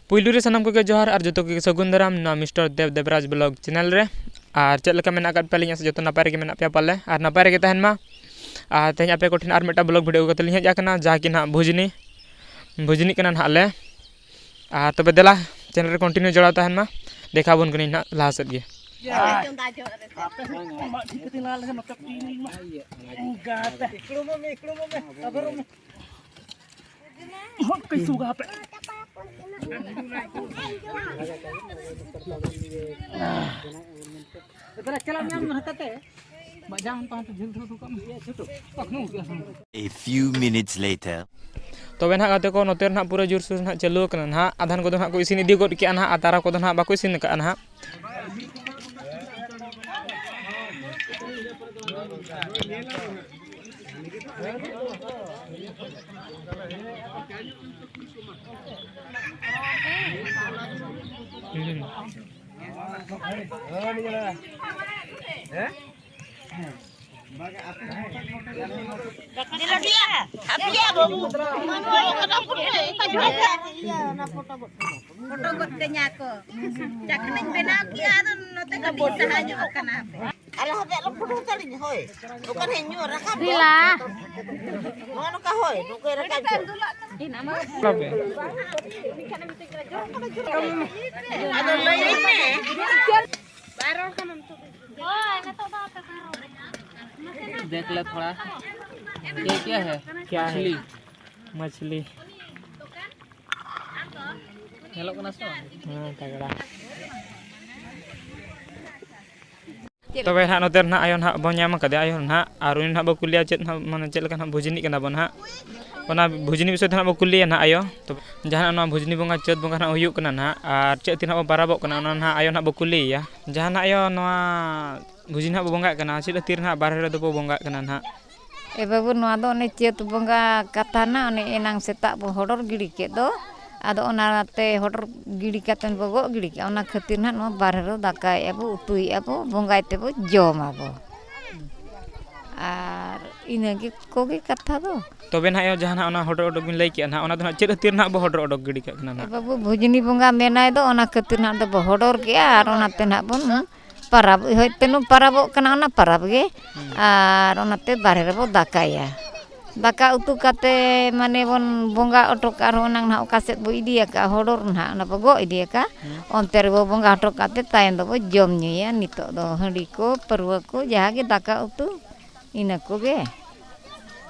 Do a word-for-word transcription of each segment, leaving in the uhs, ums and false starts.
ᱯᱩᱭᱞᱩ ᱨᱮ ᱥᱟᱱᱟᱢ ᱠᱚᱜᱮ ᱡᱚᱦᱟᱨ ᱟᱨ ᱡᱚᱛᱚ ᱠᱚᱜᱮ ᱥᱟᱹᱜᱩᱱ ᱫᱟᱨᱟᱢ ᱱᱚᱣᱟ ᱢᱤᱥᱴᱟᱨ ᱫᱮᱵ ᱫᱮᱵᱨᱟᱡᱽ ᱵᱞᱚᱜ ᱪᱮᱱᱮᱞ ᱨᱮ᱾ ᱟᱨ ᱪᱮᱫ ᱞᱮᱠᱟ ᱢᱮᱱᱟᱜ ᱟᱠᱟᱫ ᱯᱮᱭᱟ? ᱟᱹᱞᱤᱧ ᱟᱥᱟ ᱡᱚᱛᱚ ᱱᱟᱯᱟᱭ ᱨᱮᱜᱮ ᱢᱮᱱᱟᱜ ᱯᱮᱭᱟ ᱯᱟᱞᱮ, ᱟᱨ ᱱᱟᱯᱟᱭ ᱨᱮᱜᱮ ᱛᱟᱦᱮᱱ ᱢᱟ᱾ ᱟᱨ ᱛᱮᱦᱮᱧ ᱟᱯᱮ ᱠᱚᱴᱷᱮᱱ ᱟᱨ ᱢᱤᱫᱴᱟᱝ ᱵᱞᱚᱜ ᱵᱷᱤᱰᱤᱭᱳ ᱟᱹᱜᱩ ᱠᱟᱛᱮ ᱞᱤᱧ ᱦᱮᱡ ᱟᱠᱟᱱᱟ, ᱡᱟᱦᱟᱸ ᱠᱤ ᱱᱟᱦᱟᱜ ᱵᱷᱩᱡᱽᱱᱤ, ᱵᱷᱩᱡᱽᱱᱤ ᱠᱟᱱᱟ ᱱᱟᱦᱟᱜ ᱞᱮ᱾ ᱟᱨ ᱛᱚᱵᱮ ᱫᱮᱞᱟ, ᱪᱮᱱᱮᱞ ᱨᱮ ᱠᱚᱱᱴᱤᱱᱤᱭᱩ ᱡᱚᱲᱟᱣ ᱛᱟᱦᱮᱱ ᱢᱟ, ᱫᱮᱠᱷᱟᱣ ᱵᱚᱱ ᱠᱟᱹᱱᱟᱹᱧ ᱱᱟᱦᱟᱜ ᱞᱟᱦᱟ ᱥᱮᱫ ᱜᱮ᱾ A few minutes later. ᱛᱚᱵᱮ ᱱᱟᱦᱟᱜ ᱜᱟᱛᱮ ᱠᱚ, ᱱᱚᱛᱮ ᱨᱮ ᱱᱟᱦᱟᱜ ᱯᱩᱨᱟᱹ ᱡᱳᱨᱥᱳᱨ ᱱᱟᱦᱟᱜ ᱪᱟᱹᱞᱩ ᱟᱠᱟᱱᱟ ᱱᱟᱦᱟᱜ᱾ ᱟᱫᱷᱟᱱ ᱠᱚᱫᱚ ᱱᱟᱦᱟᱜ ᱠᱚ ᱤᱥᱤᱱ ᱤᱫᱤ ᱜᱚᱫ ᱠᱮᱜᱼᱟ ᱱᱟᱦᱟᱜ, ᱟᱨ ᱛᱟᱨᱟ ᱠᱚᱫᱚ ᱱᱟᱦᱟᱜ ᱵᱟᱠᱚ ᱤᱥᱤᱱ ᱟᱠᱟᱫᱼᱟ ᱱᱟᱦᱟᱜ᱾ ᱯᱷᱳᱴᱳ ᱜᱚᱫ ᱠᱟᱹᱧᱟ ᱠᱚ᱾ ᱪᱟᱠᱷᱱᱟᱧ ᱵᱮᱱᱟᱣ ᱠᱮᱜᱼᱟ, ᱟᱫᱚ ᱱᱚᱛᱮ ᱠᱟᱹᱴᱤᱡ ᱥᱟᱦᱟ ᱧᱚᱜ ᱠᱟᱱᱟ ᱦᱟᱯᱮ᱾ ᱟᱞᱮ ᱦᱚᱸ ᱟᱞᱚ ᱯᱷᱳᱴᱳ ᱦᱟᱛᱟᱲᱤᱧ, ᱦᱳᱭ᱾ ᱚᱠᱟ ᱴᱷᱮᱱ ᱧᱩᱨ ᱨᱟᱠᱟᱵ ᱫᱚ᱾ ᱱᱚᱜᱼᱚ ᱱᱚᱝᱠᱟ, ᱦᱳᱭ, ᱱᱚᱝᱠᱟᱭ ᱨᱟᱠᱟᱵ ᱫᱚ᱾ ᱟᱫᱚ ᱞᱟᱹᱭ ᱢᱮ᱾ ᱵᱟᱭ ᱨᱚᱲ ᱠᱟᱱᱟ ᱱᱤᱛᱚᱜ ᱫᱚ᱾ देख ले थोड़ा। ये क्या है? क्या है? मछली। मछली। ᱧᱮᱞᱚᱜ ᱠᱟᱱᱟ ᱥᱮ ᱵᱟᱝ? ᱦᱮᱸ, ᱛᱟᱜᱲᱟ᱾ ᱛᱚᱵᱮ ᱱᱟᱦᱟᱜ ᱱᱚᱛᱮ ᱨᱮ ᱱᱟᱦᱟᱜ ᱟᱭᱳ ᱱᱟᱦᱟᱜ ᱵᱚᱱ ᱧᱟᱢ ᱟᱠᱟᱫᱮᱭᱟ, ᱟᱭᱳ ᱱᱟᱦᱟᱜ, ᱟᱨ ᱩᱱᱤ ᱱᱟᱦᱟᱜ ᱵᱚ ᱠᱩᱞᱤᱭᱟ ᱪᱮᱫ ᱱᱟᱦᱟᱜ, ᱢᱟᱱᱮ ᱪᱮᱫ ᱞᱮᱠᱟ ᱱᱟᱦᱟᱜ ᱵᱷᱩᱡᱽᱱᱤᱜ ᱠᱟᱱᱟ ᱵᱚᱱ ᱱᱟᱦᱟᱜ, ᱚᱱᱟ ᱵᱷᱩᱡᱽᱱᱤ ᱵᱤᱥᱚᱭ ᱛᱮ ᱱᱟᱦᱟᱜ ᱵᱚ ᱠᱩᱞᱤᱭᱟ ᱱᱟᱦᱟᱜ ᱟᱭᱳ᱾ ᱛᱚᱵᱮ ᱡᱟᱦᱟᱱᱟᱜ ᱱᱚᱣᱟ ᱵᱷᱩᱡᱽᱱᱤ ᱵᱚᱸᱜᱟ, ᱪᱟᱹᱛ ᱵᱚᱸᱜᱟ ᱱᱟᱦᱟᱜ ᱦᱩᱭᱩᱜ ᱠᱟᱱᱟ ᱱᱟᱦᱟᱜ, ᱟᱨ ᱪᱮᱫ ᱛᱮ ᱱᱟᱦᱟᱜ ᱵᱚ ᱯᱟᱨᱟᱵᱚᱜ ᱠᱟᱱᱟ, ᱚᱱᱟ ᱱᱟᱦᱟᱜ ᱟᱭᱳ ᱱᱟᱦᱟᱜ ᱵᱚ ᱠᱩᱞᱤᱭᱮᱭᱟ᱾ ᱡᱟᱦᱟᱱᱟᱜ ᱟᱭᱳ, ᱱᱚᱣᱟ ᱵᱷᱩᱡᱽᱱᱤ ᱱᱟᱦᱟᱜ ᱵᱚ ᱵᱚᱸᱜᱟᱜ ᱠᱟᱱᱟ, ᱪᱮᱫ ᱠᱷᱟᱹᱛᱤᱨ ᱱᱟᱦᱟᱜ ᱵᱟᱨᱦᱮ ᱨᱮᱫᱚ ᱵᱚ ᱵᱚᱸᱜᱟᱜ ᱠᱟᱱᱟ ᱱᱟᱦᱟᱜ? ᱮ ᱵᱟᱹᱵᱩ, ᱱᱚᱣᱟ ᱫᱚ ᱚᱱᱮ ᱪᱟᱹᱛ ᱵᱚᱸᱜᱟ ᱠᱟᱛᱷᱟ ᱱᱟᱜ, ᱚᱱᱮ ᱮᱱᱟᱝ ᱥᱮᱛᱟᱜ ᱵᱚ ᱦᱚᱰᱚᱨ ᱜᱤᱰᱤ ᱠᱮᱫ ᱫᱚ, ᱟᱫᱚ ᱚᱱᱟᱛᱮ ᱦᱚᱰᱚᱨ ᱜᱤᱰᱤ ᱠᱟᱛᱮᱫ ᱵᱚ ᱜᱚᱜ ᱜᱤᱰᱤ ᱠᱮᱜᱼᱟ᱾ ᱚᱱᱟ ᱠᱷᱟᱹᱛᱤᱨ ᱱᱟᱜ ᱱᱚᱣᱟ ᱵᱟᱨᱦᱮ ᱨᱮ ᱫᱟᱠᱟᱭᱮᱫᱼᱟ ᱵᱚ, ᱩᱛᱩᱭᱮᱫᱼᱟ ᱵᱚ, ᱵᱚᱸᱜᱟᱭ ᱛᱮᱵᱚ ᱡᱚᱢᱟᱵᱚ᱾ ᱟᱨ ᱤᱱᱟᱹ ᱜᱮ ᱠᱚᱜᱮ ᱠᱟᱛᱷᱟ ᱫᱚ᱾ ᱛᱚᱵᱮ ᱱᱟᱦᱟᱜ ᱡᱟᱦᱟᱸ ᱱᱟᱦᱟᱜ ᱚᱱᱟ ᱦᱚᱰᱚᱨ ᱚᱰᱚᱠ ᱵᱤᱱ ᱞᱟᱹᱭ ᱠᱮᱜᱼᱟ ᱱᱟᱦᱟᱜ, ᱚᱱᱟ ᱫᱚ ᱱᱟᱦᱟᱜ ᱪᱮᱫ ᱠᱷᱟᱹᱛᱤᱨ ᱱᱟᱦᱟᱜ ᱵᱚ ᱦᱚᱰᱚᱨ ᱚᱰᱚᱠ ᱜᱤᱰᱤ ᱠᱟᱜ ᱠᱟᱱᱟ ᱱᱟᱦᱟᱜ? ᱵᱟᱹᱵᱩ, ᱵᱷᱩᱡᱽᱱᱤ ᱵᱚᱸᱜᱟ ᱢᱮᱱᱟᱭ ᱫᱚ, ᱚᱱᱟ ᱠᱷᱟᱹᱛᱤᱨ ᱱᱟᱦᱟᱜ ᱫᱚ ᱵᱚ ᱦᱚᱰᱚᱨ ᱠᱮᱜᱼᱟ ᱟᱨ ᱚᱱᱟᱛᱮ ᱱᱟᱦᱟᱜ ᱵᱚᱱ ᱯᱟᱨᱟᱵᱽ, ᱦᱳᱭ ᱛᱮᱱᱩ ᱯᱟᱨᱟᱵᱚᱜ ᱠᱟᱱᱟ, ᱚᱱᱟ ᱯᱟᱨᱟᱵᱽ ᱜᱮ᱾ ᱦᱩᱸ᱾ ᱟᱨ ᱚᱱᱟᱛᱮ ᱵᱟᱨᱦᱮ ᱨᱮᱵᱚ ᱫᱟᱠᱟᱭᱟ᱾ ᱫᱟᱠᱟ ᱩᱛᱩ ᱠᱟᱛᱮ ᱢᱟᱱᱮ ᱵᱚᱱ ᱵᱚᱸᱜᱟ ᱚᱴᱚ ᱠᱟᱜ ᱨᱮᱦᱚᱸ, ᱚᱱᱟ ᱱᱟᱦᱟᱜ ᱚᱠᱟ ᱥᱮᱫ ᱵᱚ ᱤᱫᱤ ᱟᱠᱟᱜᱼᱟ, ᱦᱚᱰᱚᱨ ᱱᱟᱦᱟᱜ ᱚᱱᱟ ᱵᱚ ᱜᱚᱜ ᱤᱫᱤ ᱟᱠᱟᱜᱼᱟ, ᱦᱩᱸ᱾ ᱚᱱᱛᱮ ᱨᱮᱵᱚ ᱵᱚᱸᱜᱟ ᱦᱚᱴᱚ ᱠᱟᱜ ᱛᱮ ᱛᱟᱭᱚᱢ ᱫᱚᱵᱚ ᱡᱚᱢ ᱧᱩᱭᱟ᱾ ᱱᱤᱛᱚᱜ ᱫᱚ ᱦᱟᱺᱰᱤ ᱠᱚ, ᱯᱟᱹᱨᱣᱟᱹ ᱠᱚ, ᱡᱟᱦᱟᱸ ᱜᱮ ᱫᱟᱠᱟ ᱩᱛᱩ, ᱤᱱᱟᱹ ᱠᱚᱜᱮ᱾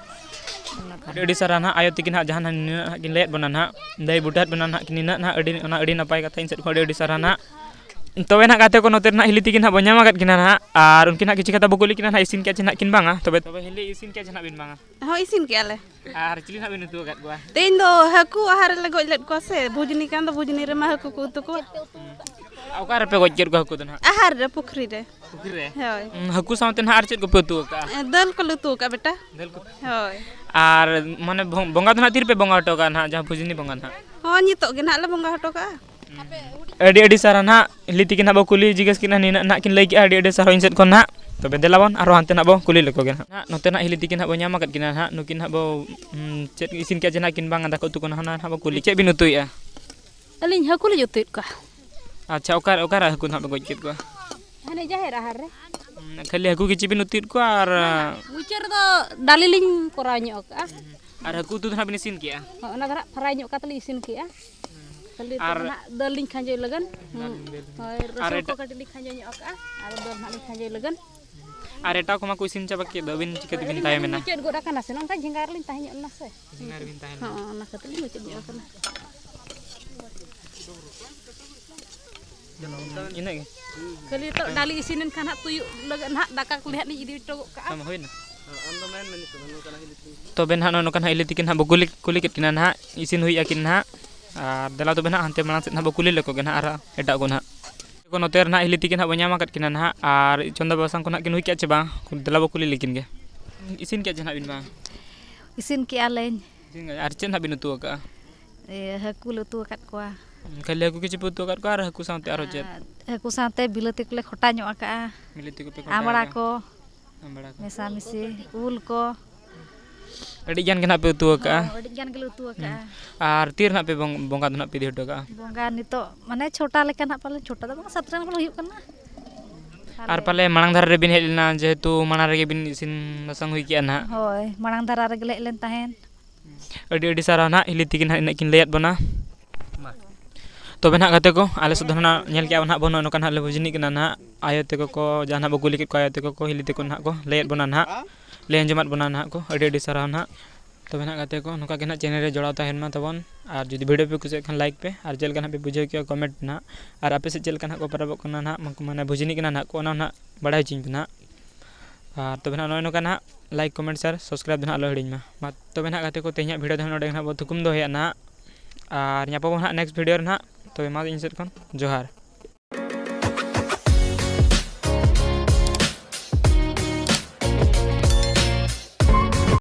ᱟᱹᱰᱤ ᱟᱹᱰᱤ ᱥᱟᱨᱦᱟᱣ ᱱᱟᱦᱟᱜ ᱟᱭᱳ ᱛᱤᱠᱤᱱ ᱱᱟᱦᱟᱜ ᱡᱟᱦᱟᱸ ᱱᱟᱦᱟᱜ ᱱᱤᱱᱟᱹᱜ ᱱᱟᱦᱟᱜ ᱠᱤᱱ ᱞᱟᱹᱭᱟᱫ ᱵᱚᱱᱟ ᱱᱟᱦᱟᱜ, ᱞᱟᱹᱭ ᱵᱩᱴᱟᱹᱣᱟᱫ ᱵᱚᱱᱟ ᱱᱟᱦᱟᱜ ᱠᱤᱱ ᱱᱤᱱᱟᱹᱜ ᱱᱟᱦᱟᱜ, ᱟᱹᱰᱤ, ᱚᱱᱟ ᱟᱹᱰᱤ ᱱᱟᱯᱟᱭ ᱠᱟᱛᱷᱟ ᱤᱧ ᱥᱮᱫ ᱠᱷᱚᱱ ᱟᱹᱰᱤ ᱟᱹᱰᱤ ᱥᱟᱨᱦᱟᱣ ᱱᱟᱦᱟᱜ᱾ ᱛᱚᱵᱮ ᱱᱟᱦᱟᱜ ᱜᱟᱛᱮ ᱠᱚ, ᱱᱚᱛᱮ ᱨᱮ ᱱᱟᱦᱟᱜ ᱦᱤᱞᱤ ᱛᱤᱠᱤᱱ ᱱᱟᱦᱟᱜ ᱵᱚᱱ ᱧᱟᱢ ᱟᱠᱟᱫ ᱠᱤᱱᱟ ᱱᱟᱦᱟᱜ, ᱟᱨ ᱩᱱᱠᱤᱱ ᱱᱟᱦᱟᱜ ᱠᱤᱪᱷᱩ ᱠᱟᱛᱷᱟ ᱵᱚ ᱠᱩᱞᱤ ᱠᱤᱱᱟ ᱱᱟᱦᱟᱜ, ᱤᱥᱤᱱ ᱠᱮᱜᱼᱟ ᱪᱮ ᱱᱟᱦᱟᱜ ᱠᱤᱱ ᱵᱟᱝᱟ? ᱛᱚᱵᱮ, ᱛᱚᱵᱮ ᱦᱤᱞᱤ ᱤᱥᱤᱱ ᱠᱮᱜᱼᱟ ᱪᱮ ᱱᱟᱦᱟᱜ ᱵᱤᱱ ᱵᱟᱝᱟ? ᱦᱚᱸ, ᱤᱥᱤᱱ ᱠᱮᱜᱼᱟ ᱞᱮ᱾ ᱟᱨ ᱪᱤᱞᱤ ᱱᱟᱦᱟᱜ ᱵᱤᱱ ᱩᱛᱩ ᱟᱠᱟᱫ ᱠᱚᱣᱟ? ᱛᱮᱦᱮᱧ ᱫᱚ ᱦᱟᱹᱠᱩ ᱟᱦᱟᱨ ᱨᱮᱞᱮ ᱜᱚᱡ ᱞᱮᱫ ᱠᱚᱣᱟ ᱥᱮ, ᱵᱷᱩᱡᱽᱱᱤ ᱠᱟᱱ ᱫᱚ ᱵᱷᱩᱡᱽᱱᱤ ᱨᱮᱢᱟ ᱦᱟᱹᱠᱩ ᱠᱚ ᱩᱛᱩ ᱠᱚᱣᱟ᱾ ᱚᱠᱟ ᱨᱮᱯᱮ ᱜᱚᱡ ᱠᱮᱫ ᱠᱚᱣᱟ ᱦᱟᱹᱠᱩ ᱫᱚ ᱱᱟᱦᱟᱜ? ᱟᱦᱟᱨ ᱨᱮ, ᱯᱩᱠᱷᱨᱤ ᱨᱮ᱾ ᱯᱩᱠᱷᱨᱤ ᱨᱮ? ᱦᱳᱭ᱾ ᱩᱸ, ᱦᱟᱹᱠᱩ ᱥᱟᱶᱛᱮ ᱱᱟᱦᱟᱜ ᱟᱨ ᱪᱮᱫ ᱠᱚᱯᱮ ᱩᱛᱩ ᱟᱠᱟᱜᱼᱟ? ᱮ, ᱫᱟᱹᱞ ᱠᱚᱞᱮ ᱩᱛᱩ ᱟᱠᱟᱜᱼᱟ ᱵᱮᱴᱟ᱾ ᱫᱟᱹᱞ ᱠᱚ? ᱦᱳᱭ᱾ ᱟᱨ ᱢᱟᱱᱮ ᱵᱚ-, ᱵᱚᱸᱜᱟ ᱫᱚ ᱱᱟᱦᱟᱜ ᱛᱤ ᱨᱮᱯᱮ ᱵᱚᱸᱜᱟ ᱦᱚᱴᱚ ᱠᱟᱜᱼᱟ ᱱᱟᱦᱟᱜ, ᱡᱟᱦᱟᱸ ᱵᱷᱩᱡᱽᱱᱤ ᱵᱚᱸᱜᱟ ᱱᱟᱦᱟᱜ? ᱦᱚᱸ, ᱱᱤᱛᱚᱜ ᱜᱮ ᱱᱟᱦᱟᱜ ᱞᱮ ᱵᱚᱸᱜᱟ ᱦᱚᱴᱚ ᱠᱟᱜᱼᱟ᱾ ᱟᱹᱰᱤ ᱟᱹᱰᱤ ᱥᱟᱨᱦᱟᱣ ᱱᱟᱦᱟᱜ, ᱦᱤᱞᱤ ᱛᱤᱠᱤᱱ ᱱᱟᱦᱟᱜ ᱵᱚ ᱠᱩᱞᱤ ᱡᱤᱜᱽᱜᱟᱹᱥ ᱠᱤᱱᱟ, ᱱᱤᱱᱟᱹᱜ ᱱᱟᱦᱟᱜ ᱠᱤᱱ ᱞᱟᱹᱭ ᱠᱮᱜᱼᱟ, ᱟᱹᱰᱤ ᱟᱹᱰᱤ ᱥᱟᱨᱦᱟᱣ ᱤᱧ ᱥᱮᱫ ᱠᱷᱚᱱ ᱱᱟᱦᱟᱜ᱾ ᱛᱚᱵᱮ ᱫᱮᱞᱟ ᱵᱚᱱ ᱟᱨᱦᱚᱸ ᱦᱟᱱᱛᱮ ᱱᱟᱦᱟᱜ ᱵᱚ ᱠᱩᱞᱤ ᱞᱮᱠᱚ ᱜᱮ ᱱᱟᱦᱟᱜ᱾ ᱱᱚᱛᱮ ᱱᱟᱦᱟᱜ ᱦᱤᱞᱤ ᱛᱤᱠᱤᱱ ᱱᱟᱦᱟᱜ ᱵᱚ ᱧᱟᱢ ᱟᱠᱟᱫ ᱠᱤᱱᱟ ᱱᱟᱦᱟᱜ, ᱱᱩᱠᱤᱱ ᱱᱟᱦᱟᱜ ᱵᱚ, ᱩᱸ, ᱪᱮᱫ ᱤᱥᱤᱱ ᱠᱮᱜᱼᱟ ᱪᱮ ᱱᱟᱦᱟᱜ ᱠᱤᱱ ᱵᱟᱝᱟ, ᱫᱟᱠᱟ ᱩᱛᱩ ᱠᱚ ᱱᱟᱦᱟᱜ, ᱱᱟᱦᱟᱜ ᱵᱚ ᱠᱩᱞᱤ᱾ ᱪᱮᱫ ᱵᱤᱱ ᱩᱛᱩᱭᱮᱜᱼᱟ? ᱟᱹᱞᱤᱧ ᱦᱟᱹᱠᱩ ᱞᱤᱧ ᱩᱛᱩᱭᱮᱫ ᱠᱚᱣᱟ᱾ ᱟᱪᱪᱷᱟ, ᱚᱠᱟ, ᱚᱠᱟᱨᱮ ᱦᱟᱹᱠᱩ ᱱᱟᱦᱟᱜ ᱯᱮ ᱜᱚᱡ ᱠᱮᱫ ᱠᱚᱣᱟ? ᱦᱟᱱᱮ ᱡᱟᱦᱮᱨ ᱟᱦᱟᱨ ᱨᱮ᱾ ᱩᱸ, ᱠᱷᱟᱹᱞᱤ ᱦᱟᱹᱠᱩ ᱜᱮ ᱪᱮᱫ ᱵᱤᱱ ᱩᱛᱩᱭᱮᱫ ᱠᱚᱣᱟ ᱟᱨ, ᱵᱟᱝᱟ, ᱢᱩᱪᱟᱹᱫ ᱨᱮᱫᱚ ᱰᱟᱹᱞᱤ ᱞᱤᱧ ᱠᱚᱨᱟᱣ ᱧᱚᱜ ᱠᱟᱜᱼᱟ᱾ ᱟᱨ ᱦᱟᱹᱠᱩ ᱩᱛᱩ ᱫᱚ ᱱᱟᱦᱟᱜ ᱵᱤᱱ ᱤᱥᱤᱱ ᱠᱮᱜᱼᱟ? ᱦᱳᱭ, ᱚᱱᱟ ᱫᱚ ᱱᱟᱦᱟᱜ ᱯᱷᱨᱟᱭ ᱧᱚᱜ ᱠᱟᱛᱮ ᱞᱤᱧ ᱤᱥᱤᱱ ᱠᱮᱜᱼᱟ᱾ ᱠᱷᱟᱹᱞᱤ ᱟᱨ ᱱᱤᱛᱚᱜ ᱫᱚ ᱱᱟᱦᱟᱜ ᱫᱟᱹᱞ ᱞᱤᱧ ᱠᱷᱟᱸᱡᱚᱭ ᱞᱟᱹᱜᱤᱫ᱾ ᱫᱟᱹᱞ ᱞᱤᱧ ᱫᱟᱹᱞ᱾ ᱦᱳᱭ, ᱟᱨ ᱨᱟᱹᱥᱩᱱ ᱠᱚ ᱮᱴᱟᱜ ᱠᱟᱹᱴᱤᱡ ᱞᱤᱧ ᱠᱷᱟᱸᱡᱚ ᱧᱚᱜ ᱠᱟᱜᱼᱟ᱾ ᱟᱨ ᱫᱟᱹᱞ ᱱᱟᱦᱟᱜ ᱞᱤᱧ ᱠᱷᱟᱸᱡᱚᱭ ᱞᱟᱹᱜᱤᱫ᱾ ᱟᱨ ᱮᱴᱟᱜ ᱠᱚᱢᱟ ᱠᱚ ᱤᱥᱤᱱ ᱪᱟᱵᱟ ᱠᱮᱫ ᱫᱚ, ᱟᱹᱵᱤᱱ ᱪᱤᱠᱟᱹ ᱛᱮᱵᱤᱱ ᱟᱹᱞᱤᱧ ᱛᱟᱭᱚᱢ ᱮᱱᱟ? ᱢᱩᱪᱟᱹᱫ ᱜᱚᱫ ᱟᱠᱟᱱᱟ ᱥᱮ, ᱱᱚᱝᱠᱟ ᱡᱷᱮᱸᱜᱟ ᱨᱮᱞᱤᱧ ᱛᱟᱦᱮᱸ ᱧᱚᱜ ᱞᱮᱱᱟ ᱥᱮ᱾ ᱡᱷᱮᱸᱜᱟ ᱨᱮᱵᱤᱱ ᱛᱟᱦᱮᱸ ᱞᱮᱱᱟ᱾ ᱦᱚᱸ, ᱚᱱᱟ ᱠᱷᱟᱹᱛᱤᱨ ᱞᱤᱧ ᱢᱩᱪᱟᱹᱫ ᱧᱚᱜ ᱟᱠᱟᱱᱟ᱾ ᱤᱱᱟᱹᱜ ᱜᱮ? ᱠᱷᱟᱹᱞᱤ ᱱᱤᱛᱚᱜ ᱰᱟᱹᱞᱤ ᱤᱥᱤᱱ ᱮᱱ ᱠᱷᱟᱱ ᱦᱟᱸᱜ ᱛᱩᱭᱩᱜ ᱞᱟᱹᱜᱤᱫ ᱱᱟᱦᱟᱜ ᱫᱟᱠᱟ ᱠᱚᱞᱮ ᱦᱟᱸᱜ ᱞᱤᱧ ᱤᱫᱤ ᱦᱚᱴᱚ ᱜᱚᱫ ᱠᱟᱜᱼᱟ᱾ ᱦᱮᱸ, ᱦᱩᱭᱱᱟ᱾ ᱛᱚᱵᱮ ᱱᱟᱦᱟᱜ ᱱᱚᱜᱼᱚ ᱱᱚᱝᱠᱟ ᱱᱟᱦᱟᱜ ᱦᱤᱞᱤ ᱛᱤᱠᱤᱱ ᱱᱟᱦᱟᱜ ᱵᱚ ᱠᱩᱞᱤ, ᱠᱩᱞᱤ ᱠᱮᱫ ᱠᱤᱱᱟ ᱱᱟᱦᱟᱜ, ᱤᱥᱤᱱ ᱦᱩᱭ ᱟᱹᱠᱤᱱ ᱱᱟᱦᱟᱜ᱾ ᱟᱨ ᱫᱮᱞᱟ ᱛᱚᱵᱮ ᱱᱟᱦᱟᱜ ᱦᱟᱱᱛᱮ ᱢᱟᱲᱟᱝ ᱥᱮᱫ ᱱᱟᱦᱟᱜ ᱵᱚ ᱠᱩᱞᱤ ᱞᱮᱠᱚ ᱜᱮ ᱱᱟᱦᱟᱜ ᱟᱨ ᱮᱴᱟᱜ ᱠᱚ ᱱᱟᱦᱟᱜ᱾ ᱱᱚᱛᱮ ᱨᱮ ᱱᱟᱦᱟᱜ ᱦᱤᱞᱤ ᱛᱤᱠᱤᱱ ᱱᱟᱦᱟᱜ ᱵᱚ ᱧᱟᱢ ᱟᱠᱟᱫ ᱠᱤᱱᱟ ᱱᱟᱦᱟᱜ, ᱟᱨ ᱪᱚᱸᱫᱟ ᱵᱟᱥᱟᱝ ᱠᱚ ᱱᱟᱦᱟᱜ ᱠᱤᱱ ᱦᱩᱭ ᱠᱮᱜᱼᱟ ᱪᱮ ᱵᱟᱝ? ᱫᱮᱞᱟ ᱵᱚ ᱠᱩᱞᱤ ᱞᱮᱠᱤᱱ ᱜᱮ᱾ ᱤᱥᱤᱱ ᱠᱮᱜᱼᱟ ᱪᱮ ᱱᱟᱦᱟᱜ ᱵᱤᱱ ᱵᱟᱝ? ᱤᱥᱤᱱ ᱠᱮᱜᱼᱟ ᱞᱤᱧ᱾ ᱟᱨ ᱪᱮᱫ ᱱᱟᱦᱟᱜ ᱵᱤᱱ ᱩᱛᱩ ᱟᱠᱟᱜᱼᱟ? ᱤᱭᱟᱹ, ᱦᱟᱹᱠᱩ ᱞᱮ ᱩᱛᱩ ᱟᱠᱟᱫ ᱠᱚᱣᱟ᱾ ᱠᱷᱟᱹᱞᱤ ᱦᱟᱹᱠᱩ ᱜᱮ ᱪᱮ ᱯᱮ ᱩᱛᱩ ᱟᱠᱟᱫ ᱠᱚᱣᱟ ᱟᱨ ᱦᱟᱹᱠᱩ ᱥᱟᱶᱛᱮ ᱟᱨᱦᱚᱸ ᱪᱮᱫ? ᱟᱨ ᱦᱟᱹᱠᱩ ᱥᱟᱶᱛᱮ ᱵᱤᱞᱟᱹᱛᱤ ᱠᱚᱞᱮ ᱠᱷᱚᱴᱟ ᱧᱚᱜ ᱟᱠᱟᱜᱼᱟ᱾ ᱵᱤᱞᱟᱹᱛᱤ ᱠᱚᱯᱮ ᱠᱷᱚᱴᱟ ᱟᱢᱲᱟ ᱟᱠᱟᱜᱼᱟ᱾ ᱠᱚ᱾ ᱢᱮᱥᱟᱢᱤᱥᱤ, ᱩᱞ ᱠᱚ᱾ ᱟᱹᱰᱤ ᱜᱟᱱ ᱜᱮ ᱱᱟᱦᱟᱜ ᱯᱮ ᱩᱛᱩ ᱟᱠᱟᱜᱼᱟ᱾ ᱦᱚᱸ, ᱟᱹᱰᱤ ᱜᱟᱱ ᱜᱮᱞᱮ ᱩᱛᱩ ᱟᱠᱟᱜᱼᱟ᱾ ᱟᱨ ᱛᱤ ᱨᱮ ᱱᱟᱦᱟᱜ ᱯᱮ ᱵᱚᱝ-, ᱵᱚᱸᱜᱟ ᱫᱚ ᱱᱟᱦᱟᱜ ᱯᱮ ᱤᱫᱤ ᱦᱚᱴᱚ ᱠᱟᱜᱼᱟ? ᱵᱚᱸᱜᱟ ᱱᱤᱛᱚᱜ ᱢᱟᱱᱮ ᱪᱷᱚᱴᱟ ᱞᱮᱠᱟ ᱱᱟᱦᱟᱜ ᱯᱟᱞᱮ, ᱪᱷᱚᱴᱟ ᱫᱚ ᱵᱟᱝ, ᱥᱟᱛᱴᱟ ᱜᱟᱱ ᱯᱟᱞᱮ ᱦᱩᱭᱩᱜ ᱠᱟᱱᱟ᱾ ᱟᱨ ᱟᱞᱮ ᱯᱟᱞᱮ ᱢᱟᱲᱟᱝ ᱫᱷᱟᱨᱟ ᱨᱮᱵᱤᱱ ᱦᱮᱡ ᱞᱮᱱᱟ, ᱡᱮᱦᱮᱛᱩ ᱢᱟᱲᱟᱝ ᱨᱮᱜᱮ ᱵᱤᱱ ᱤᱥᱤᱱ ᱵᱟᱥᱟᱝ ᱦᱩᱭ ᱠᱮᱜᱼᱟ ᱱᱟᱦᱟᱜ᱾ ᱦᱳᱭ, ᱢᱟᱲᱟᱝ ᱫᱷᱟᱨᱟ ᱨᱮᱜᱮ ᱞᱮ ᱦᱮᱡ ᱞᱮᱱ ᱛᱟᱦᱮᱸᱫ᱾ ᱟᱹᱰᱤ ᱟᱹᱰᱤ ᱥᱟᱨᱦᱟᱣ ᱱᱟᱦᱟᱜ, ᱦᱤᱞᱤ ᱛᱤᱠᱤᱱ ᱱᱟᱦᱟᱜ ᱤᱱᱟᱹᱜ ᱠᱤᱱ ᱞᱟᱹᱭᱟᱫ ᱵᱚᱱᱟ᱾ ᱛᱚᱵᱮ ᱱᱟᱦᱟᱜ ᱜᱟᱛᱮ ᱠᱚ, ᱟᱞᱮ ᱥᱮᱫ ᱫᱚ ᱱᱟᱦᱟᱜ ᱧᱮᱞ ᱠᱮᱜᱼᱟ ᱵᱚᱱ ᱱᱟᱦᱟᱜ, ᱵᱟᱹᱱᱩᱜᱼᱟ, ᱱᱚᱝᱠᱟ ᱱᱟᱦᱟᱜ ᱞᱮ ᱵᱩᱡᱷᱱᱤᱜ ᱠᱟᱱᱟ ᱱᱟᱦᱟᱜ᱾ ᱟᱭᱳ ᱛᱟᱠᱚ ᱠᱚ, ᱡᱟᱦᱟᱸ ᱱᱟᱦᱟᱜ ᱵᱚ ᱠᱩᱞᱤ ᱠᱮᱫ ᱠᱚᱣᱟ, ᱟᱭᱳ ᱛᱟᱠᱚ ᱠᱚ, ᱦᱤᱞᱤ ᱛᱟᱠᱚ ᱱᱟᱦᱟᱜ ᱠᱚ ᱞᱟᱹᱭᱟᱫ ᱵᱚᱱᱟ ᱱᱟᱦᱟᱜ, ᱞᱟᱹᱭ ᱟᱸᱡᱚᱢᱟᱫ ᱵᱚᱱᱟ ᱱᱟᱦᱟᱜ ᱠᱚ᱾ ᱟᱹᱰᱤ ᱟᱹᱰᱤ ᱥᱟᱨᱦᱟᱣ ᱱᱟᱦᱟᱜ᱾ ᱛᱚᱵᱮ ᱱᱟᱦᱟᱜ ᱜᱟᱛᱮ ᱠᱚ, ᱱᱚᱝᱠᱟ ᱜᱮ ᱱᱟᱦᱟᱜ ᱪᱮᱱᱮᱞ ᱨᱮ ᱡᱚᱲᱟᱣ ᱛᱟᱦᱮᱱ ᱢᱟ ᱛᱟᱵᱚᱱ᱾ ᱟᱨ ᱡᱩᱫᱤ ᱵᱷᱤᱰᱤᱭᱳ ᱯᱮ ᱠᱩᱥᱤᱭᱟᱜ ᱠᱷᱟᱱ ᱞᱟᱭᱤᱠ ᱯᱮ, ᱟᱨ ᱪᱮᱫ ᱞᱮᱠᱟ ᱱᱟᱦᱟᱜ ᱯᱮ ᱵᱩᱡᱷᱟᱹᱣ ᱠᱮᱜᱼᱟ ᱠᱚᱢᱮᱱᱴ ᱱᱟᱦᱟᱜ᱾ ᱟᱨ ᱟᱯᱮ ᱥᱮᱫ ᱪᱮᱫ ᱞᱮᱠᱟ ᱱᱟᱦᱟᱜ ᱠᱚ ᱯᱚᱨᱚᱵᱚᱜ ᱠᱟᱱᱟ ᱱᱟᱦᱟᱜ, ᱢᱟᱱᱮ ᱵᱷᱩᱡᱽᱱᱤᱜ ᱠᱟᱱᱟ ᱱᱟᱦᱟᱜ ᱠᱚ, ᱚᱱᱟ ᱱᱟᱦᱟᱜ ᱵᱟᱲᱟᱭ ᱦᱚᱪᱚᱧ ᱯᱮ ᱱᱟᱦᱟᱜ᱾ ᱟᱨ ᱛᱚᱵᱮ ᱱᱟᱦᱟᱜ ᱱᱚᱜᱼᱚᱭ ᱱᱚᱝᱠᱟ ᱱᱟᱦᱟᱜ ᱞᱟᱭᱤᱠ, ᱠᱚᱢᱮᱱᱴ, ᱥᱮᱭᱟᱨ, ᱥᱟᱵᱥᱠᱨᱟᱭᱤᱵᱽ ᱫᱚ ᱱᱟᱦᱟᱜ ᱟᱞᱚ ᱦᱤᱲᱤᱧ ᱢᱟ᱾ ᱢᱟ ᱛᱚᱵᱮ ᱱᱟᱦᱟᱜ ᱜᱟᱛᱮ ᱠᱚ, ᱛᱮᱦᱮᱧᱟᱜ ᱵᱷᱤᱰᱤᱭᱳ ᱫᱚ ᱱᱚᱰᱮ ᱜᱮ ᱱᱟᱦᱟᱜ ᱵᱚ ᱛᱷᱩᱠᱩᱢ ᱫᱚᱦᱚᱭᱟ ᱱᱟᱦᱟᱜ᱾ ᱟᱨ ᱧᱟᱯᱟᱢ ᱟᱵᱚᱱ ᱱᱟᱦᱟᱜ ᱱᱮᱠᱥᱴ ᱵᱷᱤᱰᱤᱭᱳ ᱨᱮ ᱱᱟᱦᱟᱜ᱾ ᱛᱚᱵᱮ ᱢᱟ ᱤᱧ ᱥᱮᱫ ᱠᱷᱚᱱ ᱡᱚᱦᱟᱨ᱾